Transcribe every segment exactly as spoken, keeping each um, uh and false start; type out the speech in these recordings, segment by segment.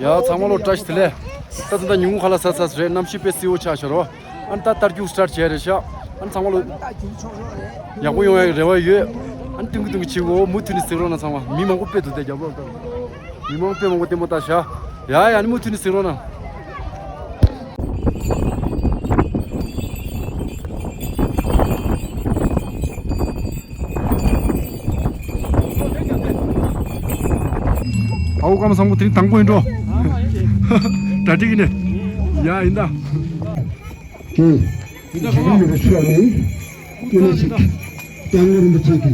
ཡ་ཚང་མ་ལོ་བཀྲ་ཤིས་བདེ་ལེགས། ད་ད་ད་ཉིན་གུང་ཁ་ལག་ཟ་ཚར་རེད། གནམ་གཤིས་དཔེ་བསིལ་བོ་ཆགས་ཤག་རོ། ཨ་ནི་ད་རྟ་རྒྱུག་སི་ཊར་ཊི་བྱས་རེད་ཤག་ཨ་ནི་ཚང་མ་ལོ་ཡག་པོ་ཡོང་ཡག་རེ་བ་ཡོད། ཨ་ནི་ཏིང་གི་ཏིང་གི་བྱེད་དགོས། མུ་མཐུད་ནས་གཟིགས་རོགས་གནང་ཚང་མ། མི་མང་པོ་དཔེ་འདུག་སྟེ་རྒྱབ་ལོགས་ལྟར། མི་མང་དཔེ་མང་པོ་ལྟད་མོ་ལྟ་ཤག་ཡ་ཡ། ཨ་ནི་མུ་མཐུད་ནས་གཟིགས་རོགས་གནང་། ཨའུ་ཀམ་སང་པོ་དེ་རིང་དང་པོ་ཡིན་འགྲོ། གྲ་སྒྲིག་ནས། ཡ་ཡིན་ད། ཀྱེ། ཡིན་ད་གོ། ཡིན་ད་ཤོག་ནི། ཀྱེ་ནི་ཞིག་སྐྱབས་མགོན་རིན་པོ་ཆེ་གི་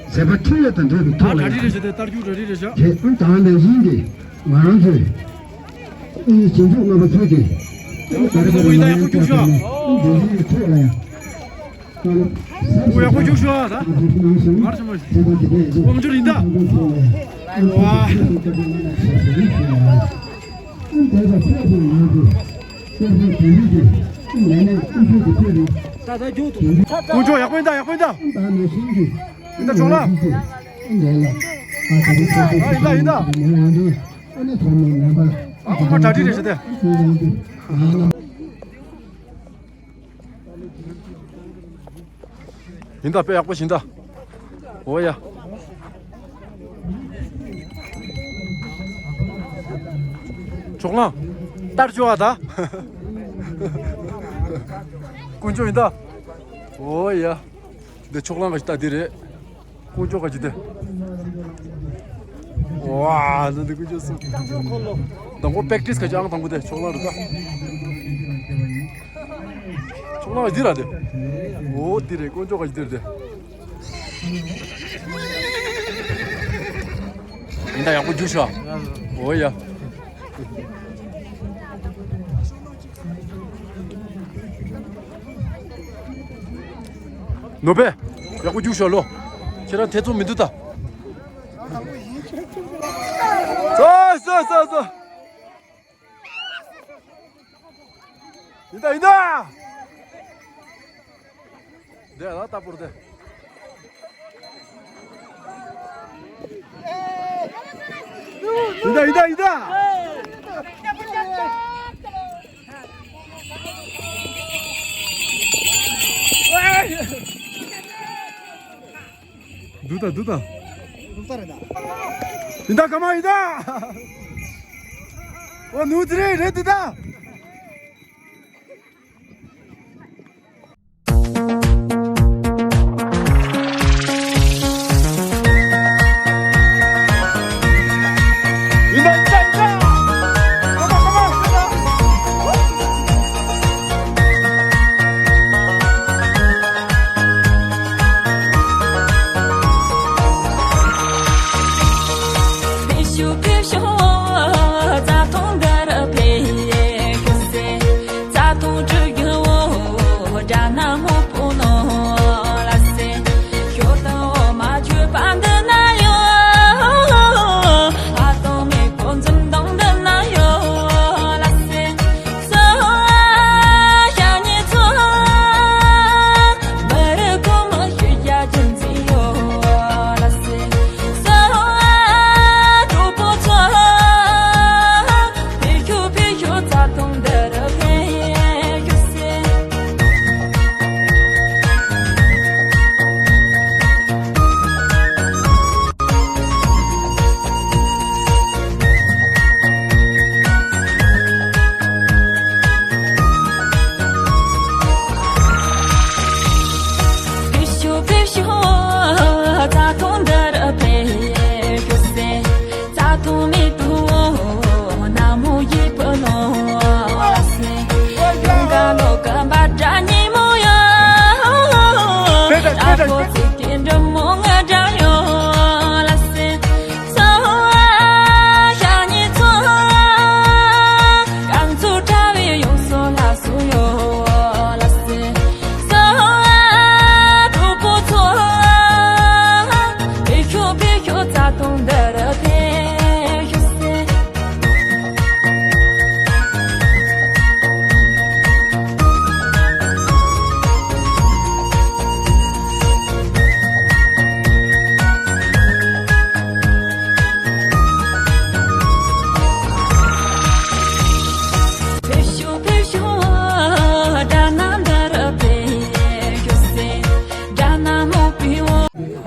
མཛད་པ་འཕྲིན་ལས་དང་འབྲེལ་བའི་ཐོག་ལ་ཡང་། གྲ་སྒྲིག་རེད་ཤག་སྟེ། རྟ་རྒྱུག་གྲ་སྒྲིག་རེད་ཤག་ཁྱེད་ཨང་དང་ལས་བཞིན་གྱི་ང་རང་ཚོས་ཨེ་ཡི་སྤྱི་ཚོགས་རྔམ་པ་ཚོས་ཀྱི་ད་རེས་ཀྱི་ཡིན་ད། ཡག་པོ་རྒྱུགས་ཤོག་འདི་ཡིན་གྱི་ཐོག་ལ་ཡང་། ཨོ་ཡག་པོ་རྒྱུགས་ཤོག་ད། ང་རང་ཚོ་དབང་ཆུ་རིན་ད། ཨ་ད་ད་རྒྱུགས་ཐུབ། དཀོན་མཆོག་ཡག་པོ་ཡིན་ད། ཡག་པོ་ཡིན་ད། ཡིན་ད་ཆོག་ལ། ཨ་ཡིན་ད་ཡིན་ད། ཨ་ཁོ་མ་གྲ་སྒྲིག་རེད་ཤག་སྟེ། ཡིན་ད། དཔེ་ཡག་པོ་ཞིག་ཡིན་ད། འོ་ཡ། ཕྱོགས་གླང་། རྟ་རྒྱུག་པ་ད། དཀོན་མཆོག་ཡིན་ད། འོ་ཡ། འདི་ཕྱོགས་གླང་གི་རྟ་འདི་རེད། དཀོན་མཆོག་ག་ཅི་དེ། ཝ། ནི་འདི་དཀོན་མཆོག་གསུམ། དང་པོ་པེག་ཊི་སི་ག་ཅི་ཨང་དང་པོ་དེ་ཕྱོགས་གླང་རེད་ད། ཕྱོགས་གླང་འདི་ར་དེ། འོ་འདི་རེད། དཀོན་མཆོག་ག་ཅི་འདི་རེད་དེ། ཡིན་ད། ཡག་པོ་རྒྱུགས་ཤོག་འོ་ཡ། ནོར་བུ། ཡག་པོ་རྒྱུགས་ཤོག་ལོ། ཁྱེད་རང་ཐེ་ཚོམ་མི་འདུག་ད། ཟ་ཟ་ཟ་ཟ། ཡིན་ད། ཡིན་ད། འདི་ལ་ལྟ་བུར་དེ། ཡིན་ད། ཡིན་ད། ཡིན་ད། འདུག་ད། འདུག་ད། འདུག་ད་རེད་ད། ཡིན་ད། ག་མ་ཡིན་ད། འོ་ནུ་ཙི་རེད། རེད་འདུག་ད།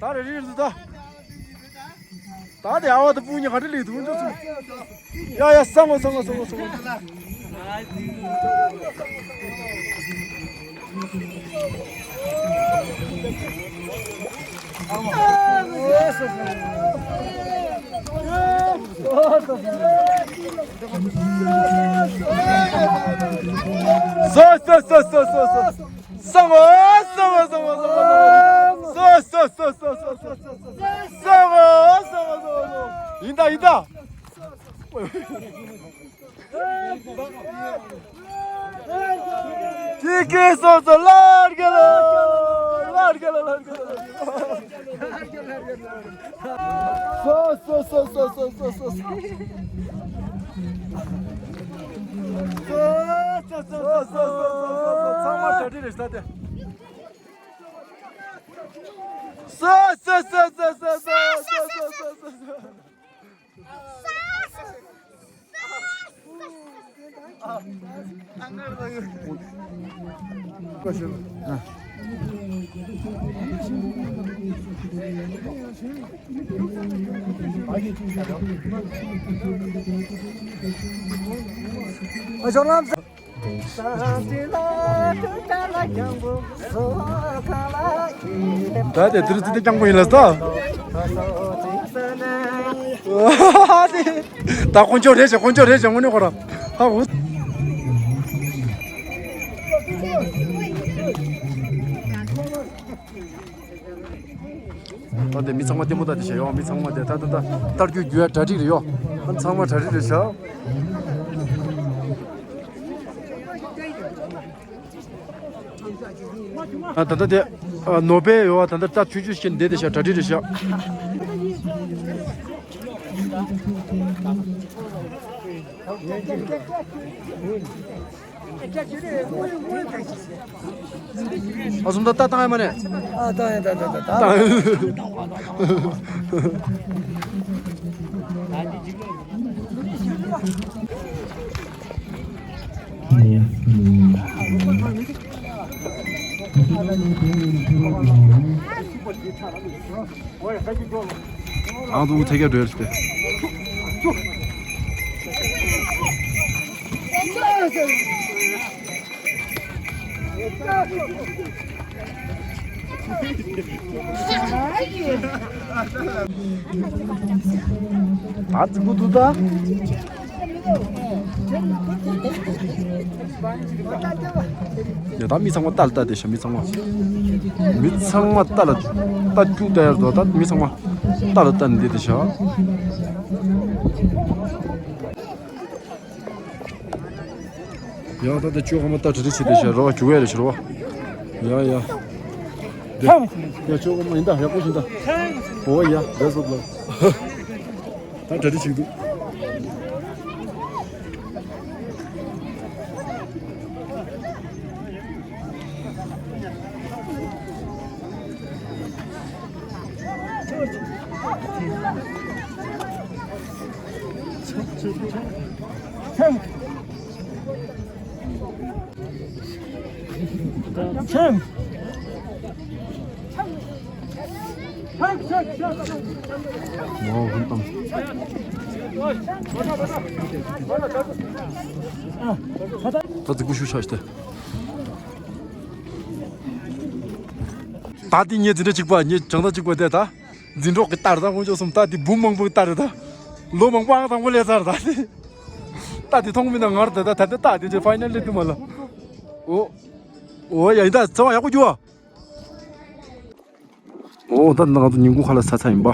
ད་རེ་རེ་རེ་ད། ད་དེ་ཨ་བ་དང་སྤུན་གཉིས་ག་འདྲ་ལས་འདུག་འཇོག་སོང་། ཡ་ཡ་སང་ངོ་སང་ངོ་སང་ངོ་སང་ངོ། སོ་སོ་སོ་སོ་སོ་སོ། སོང་ངོ་སོང་ངོ་སོང་ངོ་སོང་ངོ། སོ་སོ་སོ་སོ་སོ་སོ། སོང་ངོ་སོང་ངོ་སོང་ངོ། ཡིན་ད་ཡིན་ད། ཅི་གི་སོ་སོ་ལར་གི་ལ་ལར་གི་ལ་ལར་གི་ལ། སོ་སོ་སོ་སོ་སོ་སོ་སོ། ཚང་མ་གྲ་སྒྲིག་རེད་ཤག་ད་དེ། སོ་སོ་སོ་སོ། ད་དེ་དུས་ཚོད་དེ་རྐྱང་པོ་ཡིན་ལ་ད། ད་དཀོན་མཆོག་རེད་ཤག་དཀོན་མཆོག་རེད་ཤག་དངོས་གནས་ཁོ་རང་ཧ་འུ། ད་དེ་མི་ཚང་མ་ལྟད་མོ་ལྟ་དེ་བྱས་ཡོང་། མི་ཚང་མ་དེ་ད་ད་ད་ལྟ་རྒྱུ་རྒྱུ་ཡ་གྲ་སྒྲིག་རེད་ཡོ། ཨ་ཚང་མ་གྲ་སྒྲིག་རེད་ཤག་ཨ་ད་ལྟ་དེ་ཨ་ནོར་དཔལ་ཡོ། ད་ལྟ་ད་ཆུ་ཆུ་ཞིག་འདེད་དེ་ཤག་གྲ་སྒྲིག་རེད་ཤག་ཨ་སུམ་ད་ད་བཏང་ཡ་མ་ནས། ཨ་བཏང་ཡ་ད་ད་ད་ད། ཨང་དུ་ཐེ་ག་འགྲོ་ཡ་ལ་སྟེ། ད་རྫིག་པོ་འདུག་ད། ཡ་ད་མི་ཚང་མ་ལྟ་ལ་ལྟ་དེ་ཤ། མི་ཚང་མ། མི་ཚང་མ་ལྟ་ལ་ལྟ་རྒྱུ་ལྟ་ཡར་འགྲོ། ད་མི་ཚང་མ་ལྟ་ལ་ལྟ་ནི་འདི་དེ་ཤ། ཡ་ད་ད་ཅོ་ག་མ་ལྟ་གྲ་སྒྲིག་བྱེད་དེ་ཤ་རོ། རྒྱུག་ཡ་རེ་ཤ་རོ། ཡ་ཡ། ཡ་ཅོ་ག་མ་ཡིན་ད་ཡག་པོ་བྱུང་ད། ཨོ་ཡ་that's good ལ། ད་གྲ་སྒྲིག་བྱེད་འདུག་ད་དེ་ཀུ་ཤུ་ཆ་ཤི་ཏེ། ད་དེ་ངས་འཛིན་གྲྭ་གཅིག་པ། ངས་བྱང་ཐང་གཅིག་པ་དེ་ད་འཛིན་གྲོགས་ཀྱི་ལྟར་ད་དཀོན་མཆོག་གསུམ། ད་དེ་འབུམ་མང་པོའི་ལྟར་ད། ལོ་མང་པོ་ཨང་དང་པོ་སླེབས་ཚར་ད་དེ། ད་དེ་མཐོང་མི་ན་ངར་ད་ད་ད་ད་ད་དེ་ཕའི་ནལ་སླེབས་དུས་མ་ལ། ཨོ། ཨོ་ཡ་ཡིན་ད་ཚེ་དབང་ཡག་པོ་རྒྱུགས་ཨ། ཨོ་ད་ང་ཚོ་ཉིན་གུང་ཁ་ལག་ཟ་ཚར་ཡིན་པ།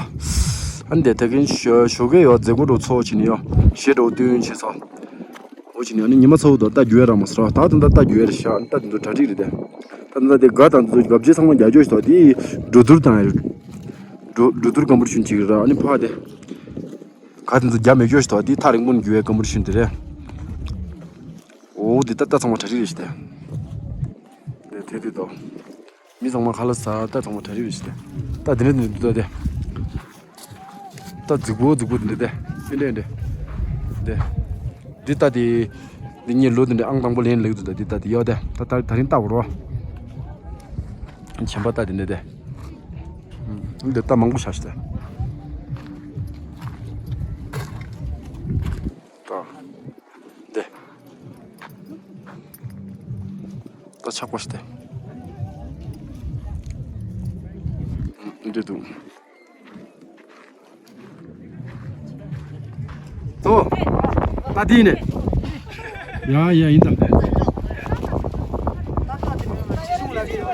ཨ་ནི་དེ་ད་གིན་ཞོ་ཞོ་གས་ཡོད་མཛད་སྒོ་འགྲོ་ཚོགས་བྱས་ནས་ཡོད་གཞས་འགྲོ་བསྟུན་བྱས་ཚོགས། འོ་བྱས་ནས་ཨ་ནི་ཉི་མ་ཚ་བོ་དང་རྟ་རྒྱུ་ཡ་རག་མ་སོང་ར། ད་ད་ད་རྟ་རྒྱུ་ཡ་རེད་ཤག་ཨ་ནི་རྟ་དེ་ཚོ་གྲ་སྒྲིག་རེད་དེ། ད་ད་ད་དེ་སྒ་དང་དེ་ཚོ་སྒ་བརྗེས་ཚང་མ་རྒྱ་སྐྱོར་ཞིག་དང་དེ་འགྲོ་བསྡུར་དང་ཡ་རེད། འགྲོ་འགྲོ་བསྡུར་ཀམ་པི་ཊི་ཤན་ཅིག་རེད་ར། ཨ་ནི་ཕ་དེ་སྒ་དེ་ཚོ་རྒྱ་མེད་སྐྱོར་ཞིག་དང་དེ་ཐག་རིང་པོ་ནས་རྒྱུ་ཡ་ཀམ་པི་ཊི་ཤན་དེ་རེད། འོ་དེ་ད་ད་ཚང་མ་གྲ་སྒྲིག་རེད་ཤག་དེ། དེ་དེ་དེ་དོ། མི་ཚང་མ་ཁ་ལག་ཟ། ད་ཚང་མ་གྲ་སྒྲིག་རེད་ཤག་དེ། ད་དེ་འདྲ་དེ་འདྲ་འདུག་ད་དེ། ད་རྫིག་པོ་རྫིག་པོ་དེ་འདྲ་དེ། དེ་འདྲ་འདྲ། དེ། འདི་ད་དེ། འདི་ངའི་ལོ་དེ་འདྲ་ཨང་དང་པོ་ལེན་ལེགས་འདུག་ད་འདི་ད་དེ་ཡོད་དེ། ད་ད་ད་རིང་ལྟ་བར་བ། ཆེན་པ་ད་དེ་འདྲ་དེ། འདི་ད་མང་པོ་བཞག་ཤག་དེ། ད། འདི། ད་ཆག་པོ་ཞིག་སྟེ། འདི་འདུག་ཏོ། ད་འདི་ནས། ཡ་ཡ་ཡིན་ད།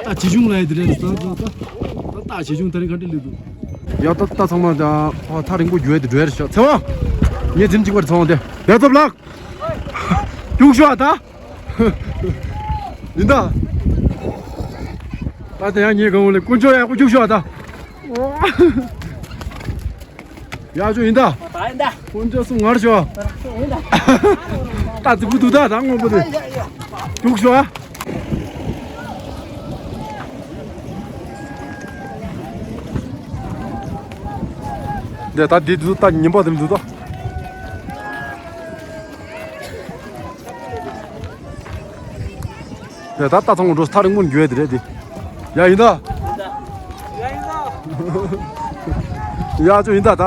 ད་ཇི་བྱུང་ལ་ཡ་དེ་རེད། ད་ད་ད་ད་ད་ཇི་བྱུང་ད་རིང་ག་འདྲ་ལུས་འདུག་ཡ་ད་ད་ཚང་མ་ད་ཐག་རིང་པོ་རྒྱུ་ཡ་དེ་འགྲོ་ཡ་རེད་ཤག་ཚེ་བ། ངས་འཛིན་གཅིག་པར་ཚང་བ་དེ་བེ་ཙོབ་ལགས། རྒྱུགས་ཤོག་ཨ་ད། ཡིན་ད། ད་དེ་ཡང་ངའི་སྒང་ལ་དཀོན་མཆོག་ཡག་པོ་རྒྱུགས་ཤོག་ཨ་ད། ཡག་ཤོག་ཡིན་ད། ད་ཡིན་ད། དཀོན་མཆོག་གསུམ་ངར་ཤོག་ཡིན་ད། ད་རྫིག་པོ་འདུག་ད་ད་སྔོན་པོ་དེ། ཡ་ཡ་ཡ། རྒྱུགས་ཤོག་ཨ། འདི་ད་འདི་འདུག་ད་ཉིན་པ་འདི་འདུག་ད། འདི་ད་ད་ཚང་མ་འགྲོ་ཐག་རིང་པོ་འགྱོ་ཡ་དེ་རེད་དེ། ཡ་ཡིན་ད། ཡ་ཅོ་ཡིན་ད་ད།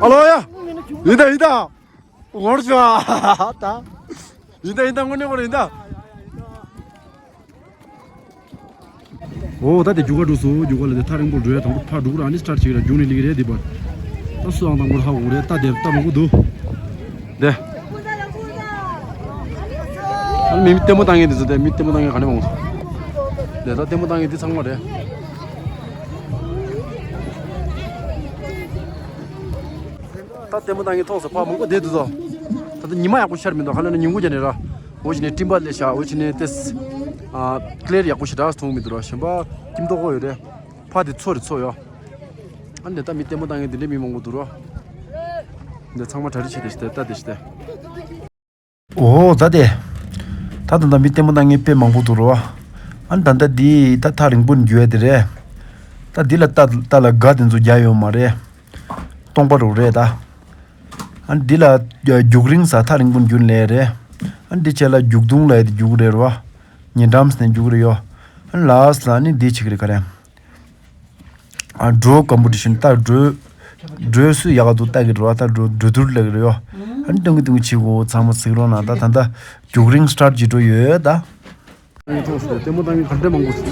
ཨ་ལོ་ཡ། ཡིན་ད་ཡིན་ད། ངོར་ཤོག་ཨ་ད། ཡིན་ད་ཡིན་ད་དངོས་གནས་ཁོ་རང་ཡིན་ད། འོ་ད་དེ་རྒྱུག་ག་འགྲོ་སོང་། རྒྱུག་ག་ལ་དེ་ཐག་རིང་པོ་འགྲོ་ཡ་དང་པོ་ཕར་འགྲོ་གི་ར། ཨ་ནི་སི་ཊར་ཊི་བྱེད་ཀྱི་ར། རྒྱུག་ནས་སླེབས་ཀྱི་རེད་དེ་བར། ད་སུའང་དང་པོར་ཧ་གོ་གི་རེད། ད་དེ་ད་མང་པོ་འདུག་དེ། ཨ་ནི་མི་མི་ལྟད་མོ་བཏང་མཁན་དེ་ཚོ་དེ། མི་ལྟད་མོ་བཏང་མཁན་ག་ནས་མང་པོ་འདུག་དེ་ད་ལྟད་མོ་བཏང་མཁན་དེ་ཚང་མ་རེད། ད་ལྟད་མོ་བཏང་མཁན་མཐོང་སོང་། ཕ་མང་པོ་བསྡད་འདུག་ད། ད་ལྟ་ཉི་མ་ཡག་པོ་ཤར་མི་འདུག་ཧ་ལས་ན་ཉིན་གུང་རྒྱབ་ནས་ར། འོ་ཅི་ནས་སྤྲིན་པ་སླེབས་ཤག་འོ་ཅི་ནས་ཏེས། ཨ། ཀླེར་ཡག་པོ་ཞེ་དྲག་མཐོང་མི་འདུག་ར། གཞན་པ་སྐྱིད་མདོག་ཁ་པོ་ཡོད་རེད། ཕ་དེ་མཚོ་རེད། མཚོ་ཡོད། ཨ་ནི་ད་མི་ལྟད་མོ་བཏང་མཁན་དེ་འདྲའི་མི་མང་པོ་འདུག་ར། འདི་ཚང་མ་གྲ་སྒྲིག་བྱས་ཏེ་ཞིག་ལྟ་དེ་ཞིག་ལྟ། འོ་ད་དེ། ད་ད་ལྟ་མི་ལྟད་མོ་བཏང་མཁན་དཔེ་མང་པོ་འདུག་ར། ཨ་ནི་ད་ལྟ་འདི་ད་ཐག་རིང་པོ་ནས་རྒྱུག་ཡ་དེ་རེད། ད་འདི་ལ་ལྟ་ལྟ་ལ་སྒ་དེ་ཚོ་རྒྱག་ཡོད་མ་རེད། སྟོང་པ་རུ་རེད་ད། ཨ་ནི་འདི་ལ་རྒྱུག་རིང་ས་ཐག་རིང་པོ་ནས་རྒྱུག་ལེ་རེད། ཨ་ནི་འདི་ཆེ་ལ་རྒྱུག་དུང་ལ་ཡ་དེ་རྒྱུག་རེད་ར། ཉེ་འགྲམ་ས་ནས་རྒྱུག་རེ་ཡོད། ཨ་ནི་ལ་སི་ལ་ནི་འདི་ཆིག་རེད་ག་རེ། ཨ། འགྲོ་ཀམ་པི་ཊི་ཤན། ད་འགྲོ། འགྲོ་སུ་ཡག་ག་འདུག་ལྟ་གི་རེད་བ། ད་འགྲོ་འགྲོ་བསྡུར་ལབ་ཀྱི་རེད་བ། ཨ་ནི་སྟོན་གི་སྟོན་གི་བྱེད་དགོས། ཚང་མ་གཟིགས་རོགས་གནང་། ད་ད་ལྟ་རྒྱུག་རིང་སི་ཊར་ཊི་བྱེད་འགྲོ་ཡོད་ད། ལྟད་མོ་བཏང་མཁན་ག་འདྲ་མང་པོ་ཞིག་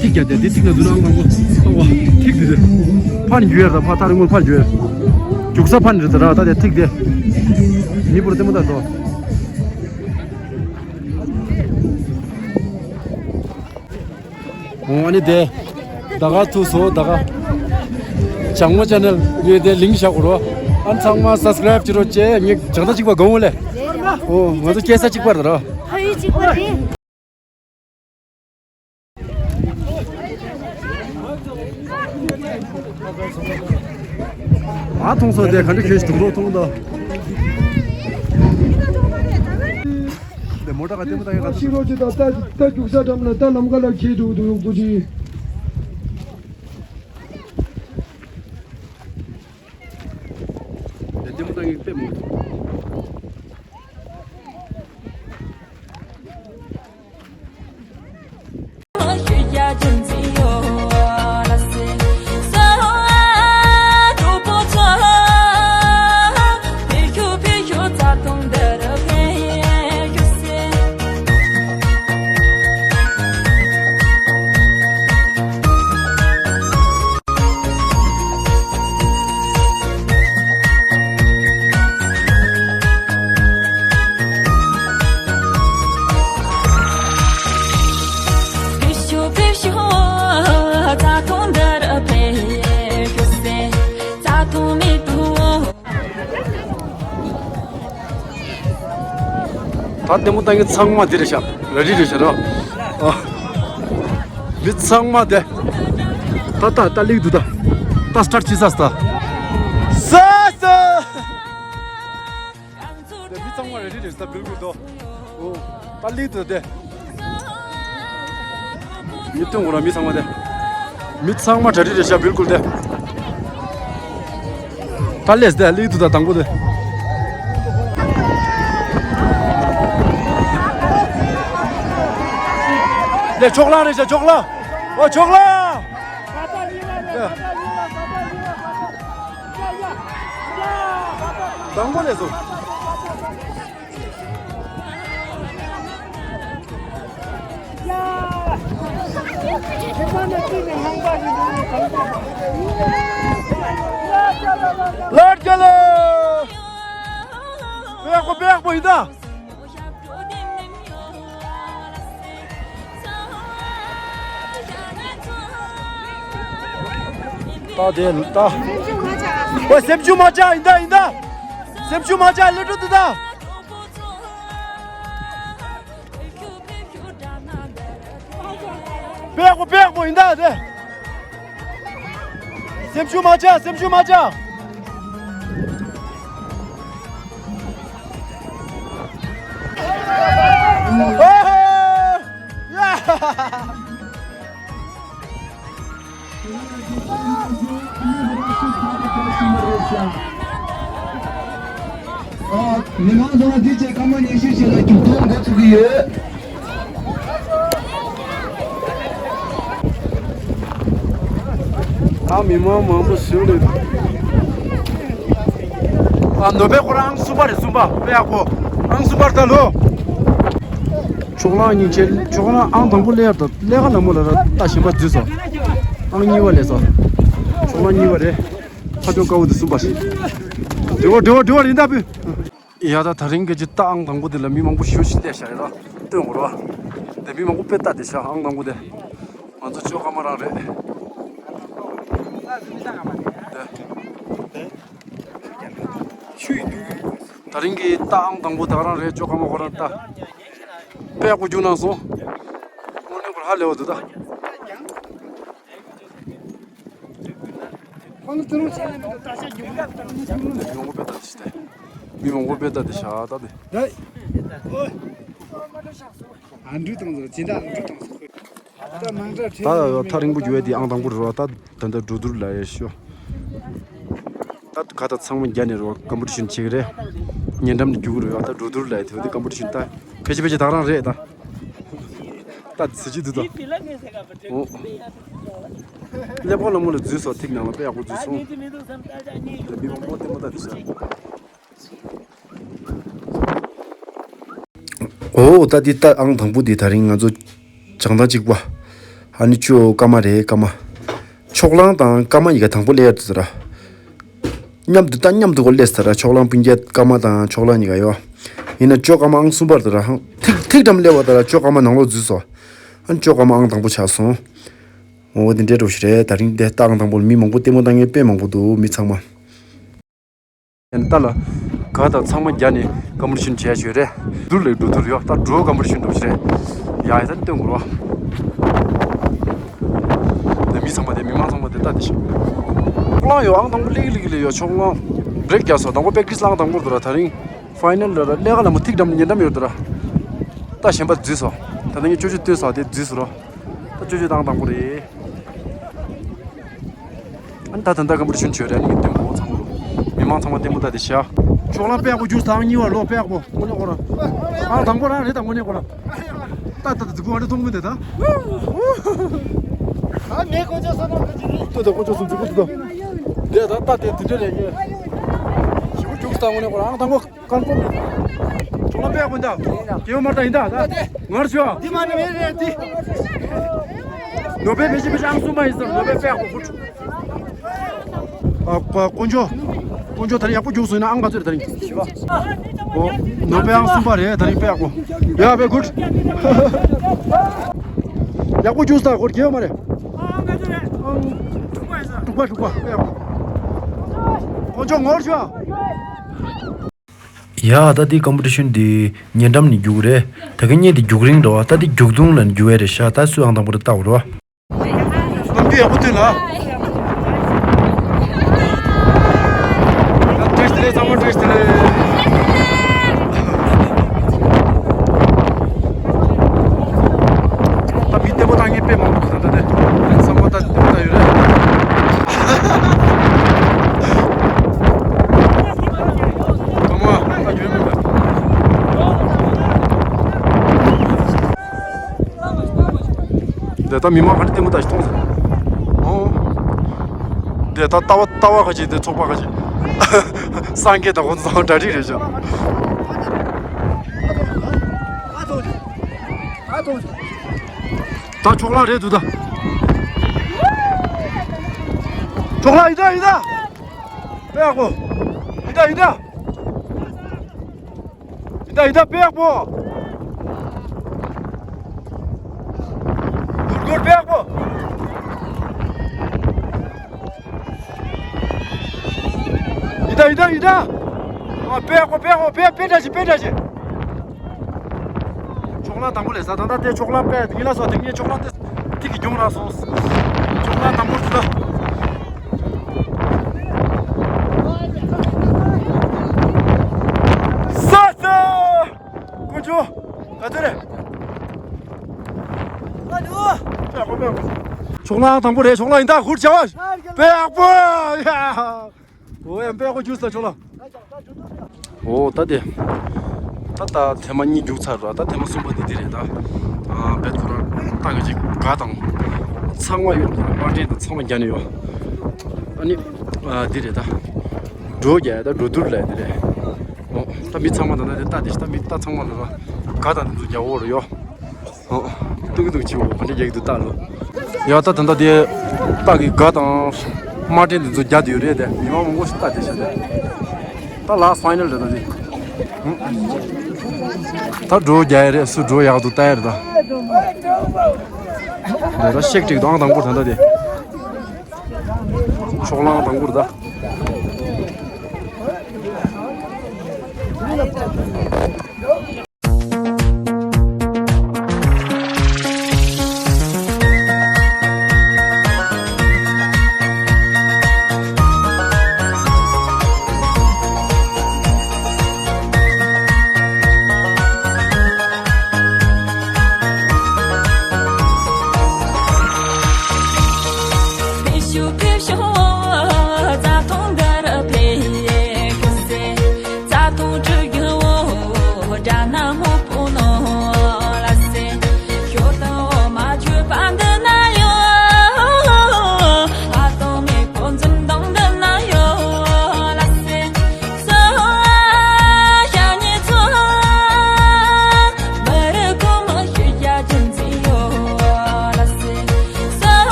ཐིག་རྒྱབ་སྟེ། འདི་ཐིག་ལ་འཛུལ་ན་ཨང་དང་པོ། ཨ་བ། ཐིག་འདི་དེ། ཕར་འགྱུར་ཡ་རེད་ད། ཕར་ཐག་རིང་པོ་ཕར་འགྱུར་ཡ། རྒྱུག་ས་ཕར་འདི་རེད་ད་ར། ད་དེ་ཐིག་དེ། མི་བུར་ལྟད་མོ་ལྟ་འགྲོ། འོ་ཨ་ནི་དེ། ད་ག་ཐུག་སོང་། ད་ག་བྱང་མོ་ཅེ་ནལ་ངས་དེ་ལིང་ཀི་བཞག་གོ་རོ། ཨ་ཚང་མ་སབ་སི་ཀ་རེབ་བྱེད་རོགས་བྱེད། ངས་བྱང་ད་གཅིག་པ་གོ་འོ་ལེ། འོ་ང་ཚོ་སྐྱེས་ས་གཅིག་པ་རེད་ར། ཕ་ཡུལ་གཅིག་པ་རེད། ཨ་མཐོང་སོང་། དེ་ག་འདྲ་ཁྱོད་ཞིག་འདུག་རོགས་མཐོང་དང་། དེ་མོ་ཊ་ག་ལྟད་མོ་བཏང་ཡག་ག་ཤི་རོགས་ཀྱི་ད་ད་རྒྱུག་ས་འགྲམ་ལ་ད་ལམ་ཁ་ལ་ཁྱེད་འགྲོ་འདུག་ཡོང་པོ་ཅི། དེ་ལྟད་མོ་བཏང་ཡག་དཔེ་མོ། ད་ལྟད་མོ་ལྟ་མཁན་ཚང་མ་འདི་རེད་ཤག་རེ་ཌི་རེད་ཤག་རོ། ཨ། མི་ཚང་མ་དེ། ད་ད་ད་སླེབས་འདུག་ད། ད་སི་ཊར་ཊི་བྱེད་ས་ད། ས་ས། དེ་མི་ཚང་མ་རེ་ཌི་རེད་ཤག་ད་བིལ་ཀུལ་དོ། ཨོ། ད་སླེབས་འདུག་དེ། མི་སྟོན་དགོས་ར་མི་ཚང་མ་དེ། མི་ཚང་མ་གྲ་སྒྲིག་རེད་ཤག་བིལ་ཀུལ་དེ། ད་སླེབས་དེ་སླེབས་འདུག་ད་དང་པོ་དེ། ལས་ཕྱོགས་གླང་རེད་ཤག་ཕྱོགས་གླང་། ཨོ་ཕྱོགས་གླང་། དང་པོ་ལས་སོ། ལར་རྒྱལ་ལོ། པེག་པོ་པེག་པོ་ཡིན་ད། ད་དེ་ད། ཝེ་སེམས་ཆུང་མ་ཆགས་ཡིན་ད་ཡིན་ད། སེམས་ཆུང་མ་ཆགས་ལེ་ཀྲོ་དུ་ད། པེག་པོ་པེག་པོ་ཡིན་ད་དེ། སེམས་ཤུགས་མ་ཆག་སེམས་ཤུགས་མ་ཆག་ཨོ་ཧོ། ཡ། ཨ། མི་མང་ཚང་མ་འདི་བྱས་སྐར་མ་ཉི་ཤུ་ཞིག་ལ་རྒྱུག་ཐོག་འགོ་ཚུགས་ཀྱི་ཡོད། ཨ། མི་མང་མང་པོ་ཞིག་ལ། ཨ། ནོ་བེ་ཁོ་རང་ཨང་གསུམ་པ་རེད། གསུམ་པ་དཔེ་ཡག་པོ། ཨང་གསུམ་པར་ལྟ་ལོ། ཕྱོགས་གླང་གཉིས་ཆེ། ཕྱོགས་གླང་ཨང་དང་པོ་སླེབས་ཡར་དང་ཀླད་ཀ་ལ་མོ་ལ་ར་ལྟ་ཞིམ་པ་འཛུལ་སོང་། ཨང་གཉིས་པ་སླེབས་སོང་། ཕྱོགས་གླང་གཉིས་པ་རེད། ཕ་ཆོ་དཀར་པོ་འདི་གསུམ་པ་ཞིག་འགྲོ་བ་འགྲོ་བ་འགྲོ་བ་རིན་ད་བུ། ཡ། ད་ད་རིང་གི་ཇི་ལྟ་ཨང་དང་པོ་འདི་ལ་མི་མང་པོ་ཞེ་པོ་ཞིག་སླེབས་ཤག་རེད་ལ། སྟོན་དགོས་རེད་བ། དེ་མི་མང་པོ་དཔེ་ལྟ་བསྡད་ཤག་ཨང་དང་པོ་དེ། ང་ཚོ་ཅོ་ཀ་མ་རང་རེད། དེ། ད་རིང་གི་ལྟ་ཨང་དང་པོ་ད་ག་རང་རེད། ཅོ་ཀ་མ་ཁོ་རང་ལྟ། དཔེ་ཡག་པོ་རྒྱུགས་གནང་སོང་། དངོས་གནས་ཁོ་རང་ཧ་ལས་པ་འདུག་ད། མི་མང་པོ་དཔེ་ལྟ་དེ་ཤི་ཐལ། མི་མང་པོ་དཔེ་ལྟ་དེ་ཤ་སྟག་དེ། ཨ་འབྲུ་དང་ཟེར། སྦྱིན་བདག་འབྲུ་དང་ཟེར། ད་མང་དྲགས་ད་ཁྲེལ་ཡོད་ཐག་རིང་པོ་རྒྱུག་ཡ་དེ་ཨང་དང་པོ་རེད་བ། ད་ད་ད་འགྲོ་དུར་ལ་ཡ་ཤོ། ད་ག་ད་ཚང་མ་རྒྱ་ནས་རེད་བ། ཀམ་པི་ཊི་ཤན་བྱེད་ཀྱི་རེད། ཉེ་འགྲམ་ནས་རྒྱུག་གི་རེད་བ། ད་འགྲོ་དུར་ལ་ཡ་དེ་བ་དེ་ཀམ་པི་ཊི་ཤན་ད་ཕལ་ཆེར་ཕལ་ཆེར་ད་ག་རང་རེད་ད། ད་ཟི་ཅི་འདུག་ད། ཨོ། ཀླད་པ་ལ་མོ་ལ་འཛུལ་སོང་། ཐིག་ནང་ལ་དཔེ་ཡག་པོ་འཛུལ་སོང་། ད་མི་མང་པོ་ལྟད་མོ་ལྟ་དེ་ཤ། ཨོ། ད་འདི་ལྟ་ཨང་དང་པོ་འདི་ད་རིང་ང་ཚོ་བྱང་ཐང་གཅིག་པ། ཨ་ནི་ཅོ་ཀ་མ་རེད། ཀ་མ། ཕྱོགས་གླང་དང་ཀ་མ་གཉིས་ཀ་དང་པོ་སླེབས་ཡ་དུ་ཟེར་ར། མཉམ་དུ་ད་མཉམ་དུ་གོ་སླེབས་ཟེར་ར། ཕྱོགས་གླང་སྤུན་ཀྱག་ཀ་མ་དང་ཕྱོགས་གླང་གཉིས་ཀ་ཡོད། ཡིན་ན་ཅོ་ཀ་མ་ཨང་གསུམ་པར་ཟེར་ར། ཐིག་ཐིག་འགྲམ་སླེབས་པ་ད་ར་ཅོ་ཀ་མ་ནང་ལོགས་འཛུལ་སོང་། ཨ་ནི་ཅོ་ཀ་མ་ཨང་དང་པོ་ཆགས་སོང་། འོ་དེ་འདྲའི་འགྲོ་ཞིག་རེད། ད་རིང་དེ་ལྟ་ཨང་དང་པོ་ལ་མི་མང་པོ་ལྟད་མོ་ལྟ་མཁན་དཔེ་མང་པོ་འདུག་མི་ཚང་མ། ཡང་ལྟ་ལ། ག་ད་ཚང་མ་རྒྱ་ནས་ཀམ་པི་ཊི་ཤན་བྱས་ཡོད་རེད། དུར་ལས་འགྲོ་དུར་ཡོད། ད་འགྲོ་ཀམ་པི་ཊི་ཤན་འགྲོ་ཞིག་རེད། ཡ་ཡ་ད་སྟོན་དགོས་རོ། དེ་མི་ཚང་མ་དེ་མི་མང་ཚང་མ་དེ་ལྟ་དེ་ཤི། ཕྱོགས་གླང་ཡོད། ཨང་དང་པོ་ལེགས་ལེགས་ལེགས་ཡོད། ཕྱོགས་གླང་བྷི་རེག་རྒྱག་སོང་། དང་པོ་པེག་ཊི་སི་ལ་ཨང་དང་པོ་འདུག་ར། ད་རིང་ཕའི་ནལ་ལ་ར་ཀླད་ཀ་ལ་མོ་ཐིག་འགྲམ་ཉེ་འགྲམ་ཡོད་འདུག་ར། ད་གཞན་པ་འཛུལ་སོང་། ད་ལྟ་ངས་ཅོ་ཅོ་སྟོན་སོང་། དེ་འཛུལ་སོང་རོ། ད་ཅོ་ཅོ་ད་ཨང་དང་པོ་རེད། ཨ་ནི་ད་ད་ལྟ་ཀམ་པི་ཊི་ཤན་བྱོས་རེད། ཨ་ནི་སྟོན་གོ་ཚང་མ། མི་མང་ཚང་མ་ལྟད་མོ་ལྟ་དེ་ཤ། ཕྱོགས་གླང་དཔེ་ཡག་པོ་རྒྱུགས་སོང་། ཨང་གཉིས་པ་ལོ་དཔེ་ཡག་པོ། དངོས་གནས་ཁོ་རང་ཨང་དང་པོ་རང་རེད། ད་དངོས་གནས་ཁོ་རང་། ད་ད་ད་འཛུགས་པོ་ཨ་འདྲ་མཐོང་གི་མི་འདུག་ད། ཨ་མེ་ཀོ་ཅོ་སོ་ན་ཀ་ཅི་རེད། ཏོ་ད་ཀོ་ཅོ་སོ་འཛུགས་པོ་ཏོ་ད། དེ་ད་ད་དེ་དེ་འདྲ་རེད་ངས། ཞེ་པོ་རྒྱུགས་སོང་། དངོས་གནས་ཁོ་རང་ཨང་དང་པོ། ཀང་ཀོང་། ཅོག་ལ་པད་ཀོ་འདའ། རྒྱལ་བ་མར་ད་ཡིན་ད་ད། ངར་ཤོ། དེ་མ་ནི་མེད་རེད་དེ། ནོ་བེ་བེ་ཤི་བེ་ཤི་ཨང་གསུམ་མ་ཡིན་ཟེར། ནོ་བེ་པད་ཀོ་ཕུད། ཨ་ཀ་དཀོན་མཆོག་དཀོན་མཆོག་ད་རིང་ཡག་པོ་རྒྱུགས་སོང་། ཡིན་ན་ཨང་ག་ཚོད་རེད་ད་རིང་། ཨོ། ནོ་བེ་ཨང་གསུམ་པ་རེད་ད་རིང་པད་ཀོ། ཡ་བེ་གུད། ཡག་པོ་རྒྱུགས་སོང་ད་ཁོ་རྒྱལ་བ་མ་རེད། དྲུག་པ་དྲུག་པ་པད་ཀོ། དཀོན་མཆོག་ངར་ཤོ། ཡ་ད་འདི་ཀམ་པི་ཊི་ཤན་འདི་ཉེ་འགྲམ་ནས་རྒྱུགས་རེད། ད་གིན་ཉེ་འདི་རྒྱུགས་རིང་རེད་བ། ད་འདི་རྒྱུགས་དུང་ལ་རྒྱུགས་ཡས་རེད་ཤག་ད་སུ་ཨང་དང་པོ་རེད་ལྟ་བ་རེད་བ། ནམ་རྒྱུན་ཡག་པོ་ཐོན་ལ། བཀྲ་ཤིས་བདེ་ལེགས། ཚང་མ་བཀྲ་ཤིས་བདེ་ལེགས། ད་མི་བདེ་པོ་བཏང་མཁན་དཔེ་མང་པོ་འདུག་ད་ལྟ་དེ་ཚང་མ་ད་བདེ་པོ་ད་ཡོད་རེད། ཚང་མ་ད་ཡོད་མེད་ད། འདི་ད་མི་མང་ག་འདྲ་ལྟད་མོ་ལྟ་ཞིག་མཐོང་སོང་། ཨོ། འདི་ད་ལྟ་བ་ལྟ་བ་ག་ཅིག་འདི་ཚོགས་པ་ག་ཅིག་སངས་རྒྱས་དང་ཁོང་ཚོ་གྲ་སྒྲིག་རེད་ཤག་ད་ཕྱོགས་གླང་རེད་འདུག་ད། ཕྱོགས་གླང་ཡིན་ད་ཡིན་ད། དཔེ་ཡག་པོ། ཡིན་ད་ཡིན་ད། ཡིན་ད་ཡིན་ད་དཔེ་ཡག་པོ། གུར་གུར་དཔེ་ཡག་པོ། ཡིན་ད་ཡིན་ད་ཡིན་ད། ཨ་དཔེ་ཡག་པོ་དཔེ་ཡག་པོ། དཔེ་དཔེ་འདྲ་ཞིག་དཔེ་འདྲ་ཞིག་ཕྱོགས་གླང་དང་པོ་ལས་ས་ད་ལྟ་དེ་ཕྱོགས་གླང་དཔེ་ཡིན་ལ་སོ་དེ་ངས་ཕྱོགས་གླང་དེ་ཐིག་གི་རྒྱུང་རག་སོང་། ཕྱོགས་གླང་དང་པོ་ཞིག་ད། ས་ས། དཀོན་མཆོག་ག་ཚོད་རེད། ཕྱོགས་གླང་དང་པོ་རེད། ཕྱོགས་གླང་ཡིན་ད། ཧུར་བྱ་བ་དཔེ་ཡག་པོ་ཡ། འོ་ཡ་དཔེ་ཡག་པོ་རྒྱུགས་ས་ཕྱོགས་གླང་། འོ་ད་དེ། ད་ད་ཐེངས་མ་གཉིས་རྒྱུགས་ཚར་ར། ད་ཐེངས་མ་གསུམ་པ་དེ་དེ་རེད་ད། ཨ་བེད་ཁོ་ར་ད་ག་ཅིག་ག་དང་། ཚང་མ་ཡོད། དམར་འདྲེན་དང་ཚང་མ་རྒྱ་ནས་ཡོད། ཨ་ནི། ཨ་འདི་རེད་ད། འགྲོ་རྒྱ་ད་འགྲོ་དུར་ལ་འདི་རེད། ཨོ་ད་མི་ཚང་མ་ད་ད་དེ་ད་དེ་ད་མི་ད་ཚང་མ་ལ་ར་ག་ད་འདི་ཚོ་རྒྱ་འོ་ར་ཡོད། ཨོ་ཏུག་ཏུག་ཆི་འོ་ག་འདྲ་རྒྱག་གི་འདུག་ལྟ་ལོ། ཡ་ད་ད་ད་དེ་ད་གི་ག་དང་དམར་འདྲེན་འདི་ཚོ་རྒྱ་དུ་ཡོད་རེད་དེ། མི་མང་མང་པོ་ཞིག་ལྟ་དེ་ཤ་དེ། ད་ལ་ཕའི་ནལ་རེད་ད་དེ། ད་འགྲོ་རྒྱ་ཡ་རེད། སུ་འགྲོ་ཡག་འདུག་ལྟ་ཡ་རེད་ད། འདི་ད་ཤེག་ཀྲིག་དང་དང་པོ་ད་ད་དེ། ཕྱོགས་གླང་དང་པོར་ད།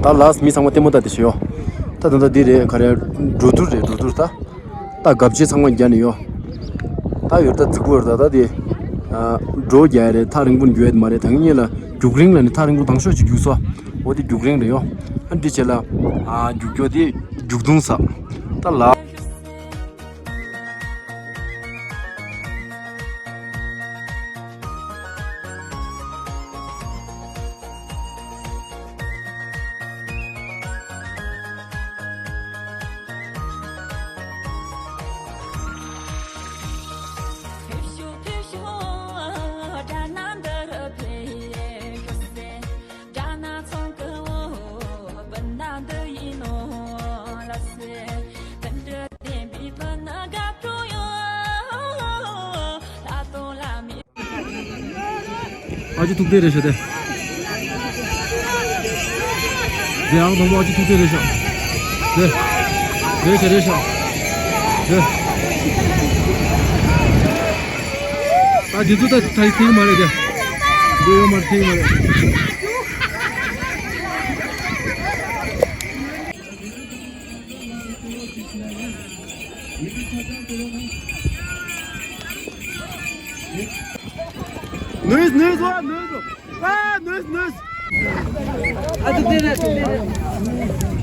ད་ལགས་མི་ཚང་མ་ལྟད་མོ་ལྟ་དེ་ཤི་ཡོ། ད་ད་ད་འདི་རེད་ག་རེ། འགྲོ་དུར་རེད། འགྲོ་དུར་ད། ད་གབ་ཆེ་ཚང་མ་རྒྱ་ནས་ཡོ། ད་ཡོད་ད་རྫིག་པོ་ཡོད་ད་ད་དེ། འགྲོ་རྒྱ་རེད། ཐག་རིང་པོ་རྒྱུ་ཡོད་མ་རེད། ད་ངེད་ལ་རྒྱུག་རིང་ལ་ནི་ཐག་རིང་པོ་དང་ཤོག་ཅིག་རྒྱུག་སོ། འོ་དེ་རྒྱུག་རིང་རེད་ཡོ། ཨ་འདི་བྱས་ལ། རྒྱུག་རྒྱུ་དེ་རྒྱུག་དུང་ས། ད་ལགས། ཨ་ཅེ་ཐུག་དེ་རེད་ཤག་དེ། དེ་ཨང་དང་པོ་ཨ་ཅེ་ཐུག་དེ་རེད་ཤག་དེ། རེད་ཤག་རེད་ཤག་དེ། ད་དེ་ཚོ་ད་ཐ་ཐིག་མ་རེད་དེ། འདི་ཡོད་མ་རེད་ཐིག་མ་རེད། ནུས་ནུས་ཨ་ནུས་ཨ་ནུས་ནུས།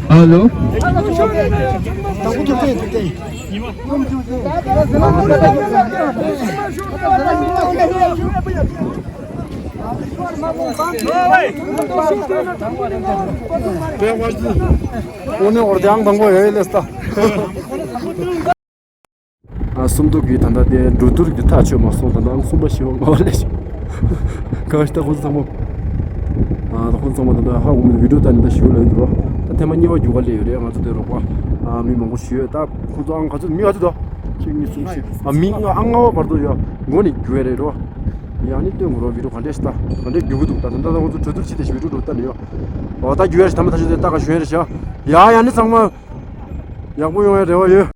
ཨ་ལོ། དཔེ་མ་ཞུ། ཨོ་ནི་འོར་དེ་ཨང་དང་པོ་ཡོད་ལེ་སྟ། ཨ་སུམ་མདོ་གི་ད་ལྟ་དེ་འགྲོ་དུར་གྱི་ཐག་ཆོད་མ་སོང་། ད་ལྟ་ཨང་གསུམ་པ་བཞི་པ་ལྔ་པ་ལས་ཤི། གང་ཞིག་ད་ཁོ་ཚོ་ཚང་མ། ཨ་ད་ཁོ་ཚོ་ཚང་མ་ད་ལྟ་ཧ་གོ་མི་འདུག་བི་ཌིའོ་ལྟ་ནི་ད་ཞིག་ལ་ཡོད་འདུག་རོ། ད་ཐེངས་མ་གཉིས་པ་རྒྱུག་ག་ལས་ཡོད་རེད། ང་ཚོ་དེ་རོགས་པ་ཨ་མི་མང་པོ་ཞིག་ཡོད། ད་ཁོ་ཚོ་ཨང་ག་ཚོད་མི་ག་ཚོད་དོ། གཅིག་གཉིས་གསུམ་བཞི། ཨ་མི་ལྔ་ཨང་ལྔ་པ་བར་དུ་ཡོད། མགོ་ནས་རྒྱུག་ཡ་རེད་རོ། ཡང་ནི་སྟོན་དགོས་རོ། བི་ཌིའོ་ག་འདྲས་ཤི་ད་ག་འདྲས་རྒྱུག་གི་འདུག་ད་ད་ད་ཁོ་ཚོ་གྲོས་བསྡུར་བྱེད་དེ་ཞིག་བི་ཌིའོ་ལྟ་ནི་ཡོད། འོ་ད་རྒྱུག་ཡ་ཞིག་ད་མ་ད་ཞིག་དེ་ད་ག་ཞུ་ཡ་རེད་ཤག་ཡ་ཡ་ནི་ཚང་མ། ཡག་པོ་ཡོང་བའི་རེ་བ་ཡོད།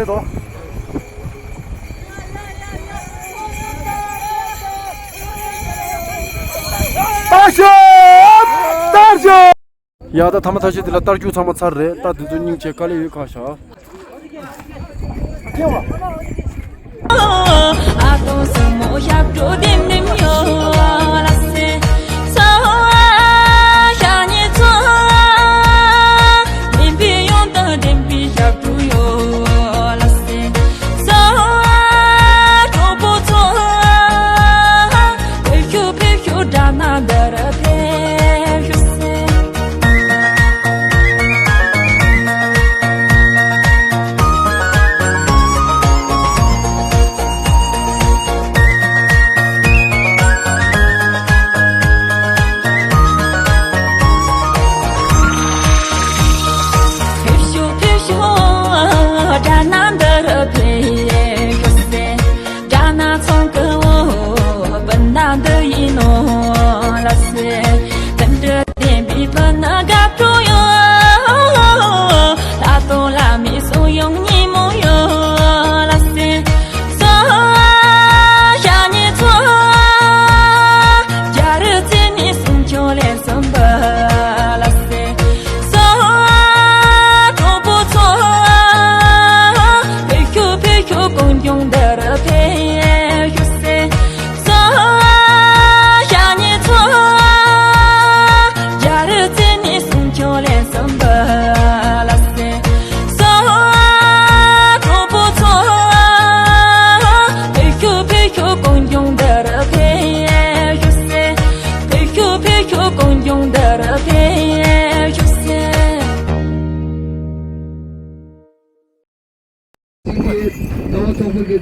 རེད་དོ། ལྟ་ཞོག་ལྟ་ཞོག་ཡ་ད་ཐ་མ་ཐ་ཤི་དེ་ལ་ལྟ་རྒྱུ་ཚང་མ་ཚར་རེད། ད་དེ་ཚོ་སྙིང་རྗེ་དཀའ་ལས་ཡོད་ཁ་ཤག་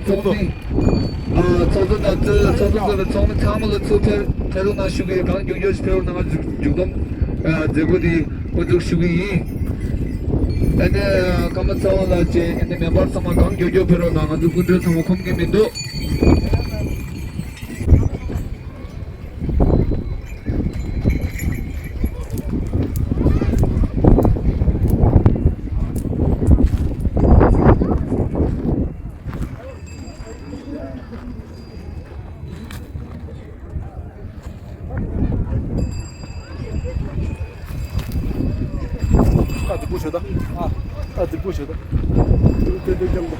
ཚོགས་མི། ཨ། ཚོགས་གཙོ་དང་ཚོགས་གཙོ་ཚོགས་མི་ཚང་མ་ལ་ཚུར་ཕེབས་ཕེབས་རོགས་གནང་ཞུ་གི་ཡོད། གང་མགྱོགས་མགྱོགས་ཕེབས་རོགས་གནང་། མཇུག་མཇུག་བསྡོམས་ཨ་མཛད་སྒོ་འདི་འགོ་འཛུགས་ཞུ་གི་ཡིན། ཨ་ནི་ཀརྨ་ཚེ་དབང་ལགས་བཅས་ཨ་ནི་མེམ་བར་ཚང་མ་གང་མགྱོགས་མགྱོགས་ཕེབས་རོགས་གནང་། ང་ཚོ་སྐུ་མགྲོན་ཚང་མ་ཁོམ་གི་མི་འདུག་ཨ་དེ་པོ་ཤོད་ད། ཨ་ཨ་དེ་པོ་ཤོད་ད། ཏན་ཏན་རྐྱང་པ།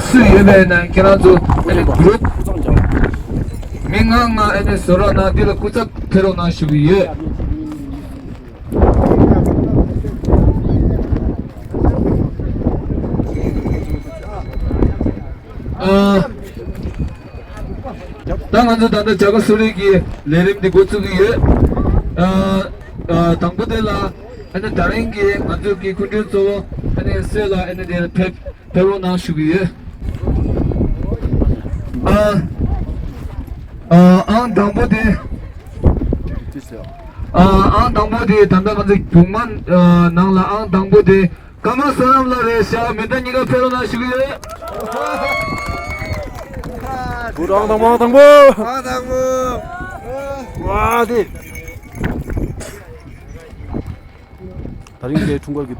སུ་ཡོད་པའི་ནང་ཁྱེད་རང་ཚོ་ཨ་ནི་གུ་རུབ་མི་ལྔ་ལྔ་ཨ་ནི་བཟོ་རོགས་གནང་། འདི་ལ་སྐུ་ཚབ་ཕེབས་རོགས་གནང་ཞུ་གི་ཡོད། ཨ། ད་ང་ཚོ་ད་ལྟ་བྱ་དགའ་གསོལ་རས་ཀྱི་ལས་རིམ་འདི་འགོ་བཙུགས་ཀྱི་ཡོད། ཨ། ཨ། དང་པོ་དེ་ལ་ཨ་ནི་ད་རིང་གི་ང་ཚོ་གི་སྐུ་མགྲོན་གཙོ་བོ་ཨ་ནི་སྲས་ལགས་ཨ་ནི་དེར་ཕེབས་ཕེབས་རོགས་གནང་ཞུ་གི་ཡོད། ཨ། ཨ། ཨང་དང་པོ་དེ། ཨ། ཨང་དང་པོ་དེ་ད་ལྟ་ང་ཚོ་གུང་མ་ནང་ལ་ཨང་དང་པོ་དེ། ཀརྨ་བསོད་ནམས་ལགས་རེད་ཤག་མི་ད་གཉིས་ཀ་ཕེབས་རོགས་གནང་ཞུ་གི་ཡོད། བུ་རང་དང་མང་དང་པོ། ཨང་དང་པོ། ཝ་དེ། ད་རིང་གའི་འཁྲུངས་སྐར་གྱི།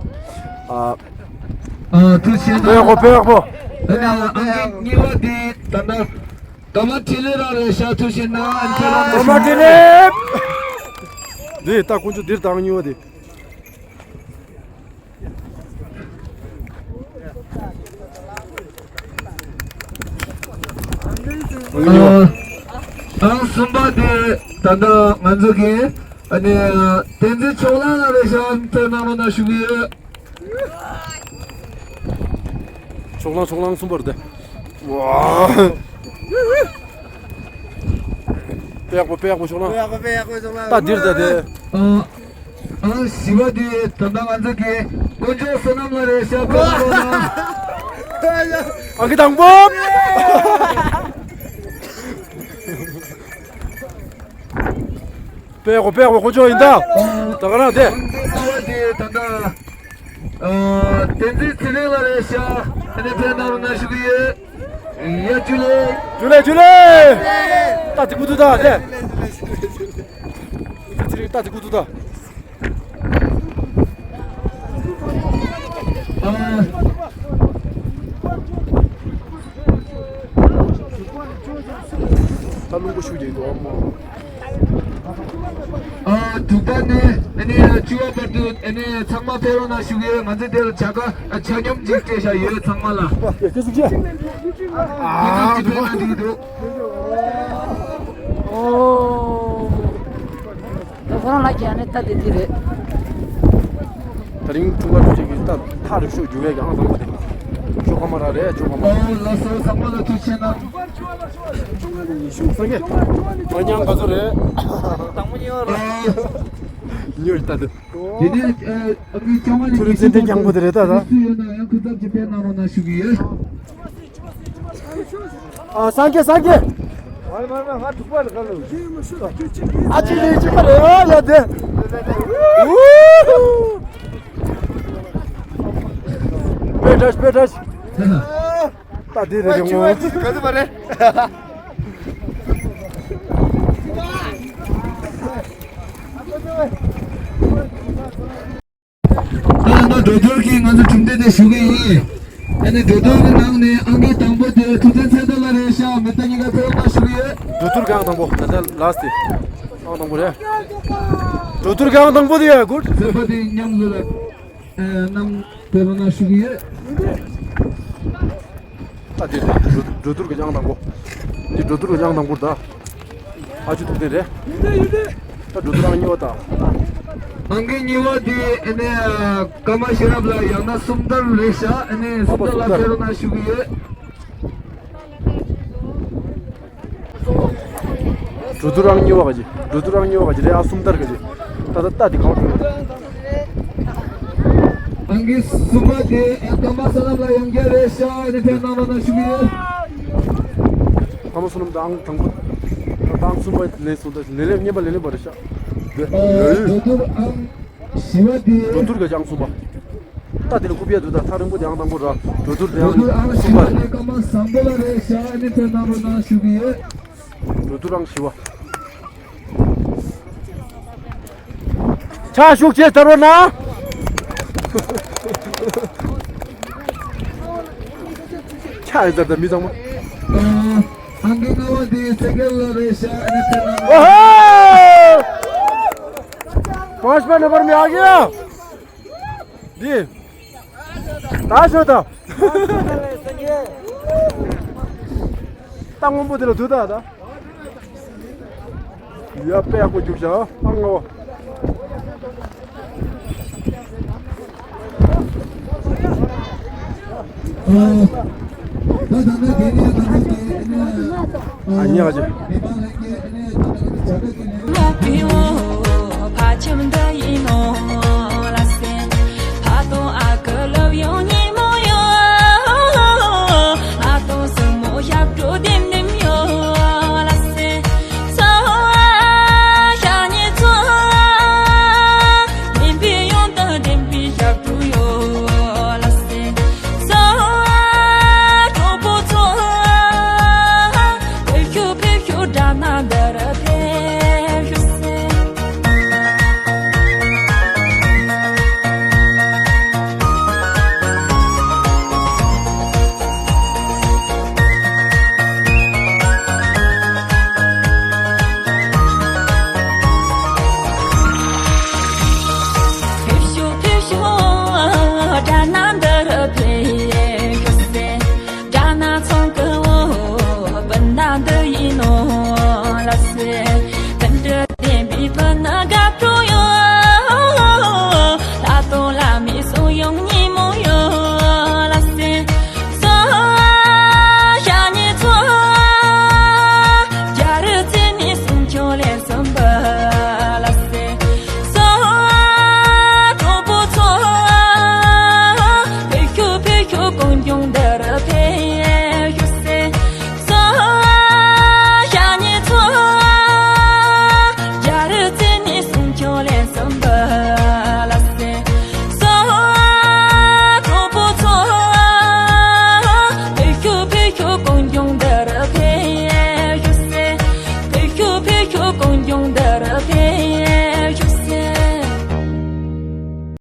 ཨ། ཨ། ཐུགས་རྗེ་ཆེ་གནང་། དཔེ་ཡག་པོ། དཔེ་ཡག་པོ། ཨ་ནི་ཨང་གཉིས་པ་དེ་ད་ལྟ་ཀརྨ་འཕྲིན་ལས་ལགས་རེད་ཤག་ཐུགས་རྗེ་ཆེ་གནང་། ཨ་ནི་ཁྱེད་རང་ཀརྨ་འཕྲིན་ལས། འདི་ད་དཀོན་མཆོག་འདིར་ད་ཨང་གཉིས་པ་དེ། ཨ། ཨང་གསུམ་པ་དེ་ད་ལྟ་ང་ཚོ་གི་ཨ་ནི་བསྟན་འཛིན་ཕྱོགས་གླང་ལགས་རེད་ཤག་ཐོན་གནང་རོགས་གནང་ཞུ་གི་ཡོད། ཕྱོགས་གླང་ཕྱོགས་གླང་གསུམ་པ་རེད་དེ། ཝ། དཔེ་ཡག་པོ་དཔེ་ཡག་པོ་ཕྱོགས་གླང་། དཔེ་ཡག་པོ་དཔེ་ཡག་པོ་ཕྱོགས་གླང་། ད་འདིར་ད་དེ། ཨ། ཨང་བཞི་པ་དེ་ད་ལྟ་ང་ཚོ་གི་དཀོན་མཆོག་བསོད་ནམས་ལགས་རེད་ཤག་ཕེབས་རོགས་གནང་། ཨང་ཀི་དང་པོ། དཔེ་ཡག་པོ་དཔེ་ཡག་པོ་དཀོན་མཆོག་ཡིན་ད། ད་ག་རང་དེ། ཨང་གསུམ་པ་དེ་ད་ལྟ། ཨ། བསྟན་འཛིན་ཚེ་རིང་ལགས་རེད་ཤག་ཨ་ནི་ཕེབས་གནང་རོགས་གནང་ཞུ་གི་ཡོད། ཡ་ཇུ་ལེ། ཇུ་ལེ་ཇུ་ལེ། ད་དེ་ཀུ་ཏུ་ད་དེ། ཚེ་རིང་ད་དེ་ཀུ་ཏུ་ད། ད་རླུང་པོ་ཤུགས་ཀྱིས་འགྲོ་བ་མོ། ཨ། དྲུག་པ་ནས་ཨ་ནི་བཅུ་པ་བར་དུ་ཨ་ནི་ཚང་མ་ཕེབས་རོགས་གནང་ཞུ་གི་ཡོད། ང་ཚོ་དེར་བྱ་དགའ་ཆ་སྙོམས་ཅིག་སྤྲད་བཞག་ཡོད་ཚང་མ་ལ། ཨ། ཨ། ད་ཁོ་རང་ལ་རྒྱ་ནས་ལྟ་དེ་དེ་རེད། ད་རིང་འཁྲུངས་སྐར་དུས་ཆེན་གྱི་ད་ཐག་རིང་ཤོས་རྒྱུག་ཡས་ཀྱི་ཨང་དང་པོ་དེ། ཤོག་ཁ་མ་ར་རེད་ཤོག་ཁ་མ། ཨོ་ལགས་སོ་ཚང་མ་ལ་ཐུགས་རྗེ་ཆེ་གནང་། ཤུགས་སངས་རྒྱས། ཨ་ཉང་ག་ཚོད་རེད། དང་པོ་ཉིན་པ་རེད། ཉོས་ད་དེ། དེ་ནས་ཨ་མི་ཚང་མ་ནས་ཐུ་རུ་ཙན་དན་རྐྱང་པོ་དེ་རེད་ད་ད། སུ་ཡོད་ན་ཡང་སྐུ་ཚབ་ཅིག་ཕེབས་གནང་རོགས་གནང་ཞུ་གི་ཡོད། ཨ་སངས་རྒྱས་སངས་རྒྱས། ཨ་ཅི་ལི་ཅི་མ་རེད་ཨ་ཡ་དེ། པེ་ཏྲ་པེ་ཏྲ། ད་དེ་རེད་ངོ་། ག་ཚོད་པ་རེད། ད་ང་འགྲོ་ཐུར་གྱིས་ང་ཚོ་གྲུབ་འབྲས་དེ་ཞུ་གི་ཡིན། ཨ་ནི་འགྲོ་ཐུར་གྱི་ནང་ནས་ཨང་ཀི་དང་པོ་དེ་ཐུབ་བསྟན་ཚེ་རྡོ་ལགས་རེད་ཤག་མི་ད་གཉིས་ཀ་ཐུབ་པ་ཞུ་གི་ཡོད། འགྲོ་ཐུར་གྱི་ཨང་དང་པོ་ད་ལྟ་ལ་སི་ཊི་ཨང་དང་པོ་རེད། འགྲོ་ཐུར་གྱི་ཨང་དང་པོ་དེ་ཡ་གུར། ཚེ་པ་དེ་མཉམ་ལ་རྣམ་དཔེ་རོ་ན་ཞུ་གི་ཡོད། ད་དེ་འགྲོ་འགྲོ་ཐུར་གྱི་ཨང་དང་པོ། དེ་འགྲོ་ཐུར་གྱི་ཨང་དང་པོ་ད། ཨ་ཅུ་ཐུག་དེ་རེད། ད་འགྲོ་ཐུར་ཨང་གཉིས་པ་ད། ཨང་ཀི་གཉིས་པ་དེ་ཨ་ནི་ཀརྨ་ཤེས་རབ་ལགས་ཡང་ན་སུམ་ལྟར་རེད་ཤག་ཨ་ནི་སུམ་ལྟར་ལ་ཕེབས་རོགས་གནང་ཞུ་གི་ཡོད། འགྲོ་ཐུར་ཨང་གཉིས་པ་ག་ཅི། འགྲོ་ཐུར་ཨང་གཉིས་པ་ག་ཅི་རེད་ཨ་སུམ་ལྟར་ག་ཅི། ད་ད་ད་དེ་གང་འགྲོ། ཨང་ཀི་གསུམ་པ་དེ་ཨ་ཀརྨ་བསོད་ནམས་ལགས་ཡོང་རྒྱུ་རེད་ཤག་ཨ་ནི་ཕེབས་གནང་རོགས་གནང་ཞུ་གི་ཡོད། ཀརྨ་བསོད་ནམས་དང་ཨང་དང་པོ་དང་ཨང་གསུམ་པ་ལེན་སོང་། ད་ལེན་ལེན་རྔན་པ་ལེན་ལེན་པ་རེད་ཤག་དེ་ཨ་ལོས། གྲོས་བསྡུར་ཨང་བཞི་པ་དེ། གྲོས་བསྡུར་ག་ཅིག་ཨང་གསུམ་པ། ད་དེ་ལ་ཁུ་པིའ་དུ་ད་ཐག་རིང་པོ་དེ་ཨང་དང་པོ་ར། གྲོས་བསྡུར་དེ་གྲོས་ཨང་བསྡུར་ཨང་གསུམ་པ་བཞི་པ་རེད། དེ་ཀརྨ་བཟང་པོ་ལགས་རེད་ཤག་ཨ་ནི་ཕེབས་གནང་རོགས་གནང་ཞུ་གི་ཡོད། གྲོས་བསྡུར་ཨང་བཞི་པ། ཕྱག་ཞུ་བྱས་ཚར་བ་ན། ཕྱག་ཡིན་ཚར་ད་མི་ཚང་མ། ཨང་ཀི་ལྔ་པ་དེ་སེ་ཀེན་ལགས་རེད་ཤག་ཨ་ནི་ཕེབས་གནང་། ཨོ་ཧོ། पांचवा नंबर में आ गया। འདི། ད་ཤོད་ད། ད་སྔོན་པོ་དེ་ལ་དུ་ད་ད། ཡ་དཔེ་ཡག་པོ་རྒྱུགས་བཞག་ཨང་ལོ། ཨ་ཉག་ཅིག